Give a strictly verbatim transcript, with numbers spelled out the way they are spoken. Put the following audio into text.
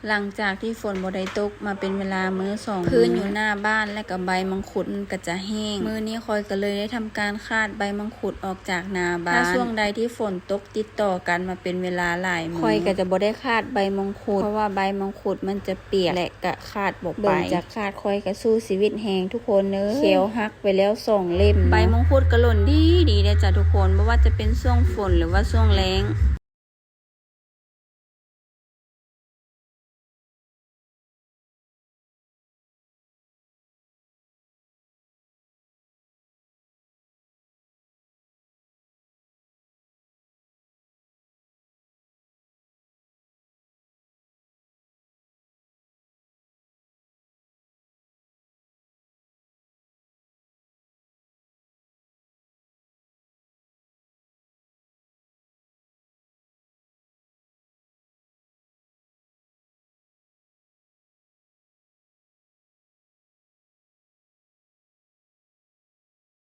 หลังจากที่ฝนบ่ได้ตกมาเป็นเวลามื้อสองมื้อ พื้นอยู่หน้าบ้านและก็ใบมังคุดมันก็จะแห้ง มื้อนี้ข้อยก็เลยได้ทำการคาดใบมังคุดออกจากหน้าบ้าน ถ้าช่วงใดที่ฝนตกติดต่อกันมาเป็นเวลาหลายมื้อ ข้อยก็จะบ่ได้คาดใบมังคุด เพราะว่าใบมังคุดมันจะเปียกและก็คาดบ่ไป เบิ่งจากคาดข้อยก็สู้ชีวิตแฮงทุกคนเด้อ แข้วหักไปแล้วสองเล่มเนาะ ใบมังคุดก็หล่นดีดีเด้อจ้ะทุกคน บ่ว่าจะเป็นช่วงฝนหรือว่าช่วงแล้ง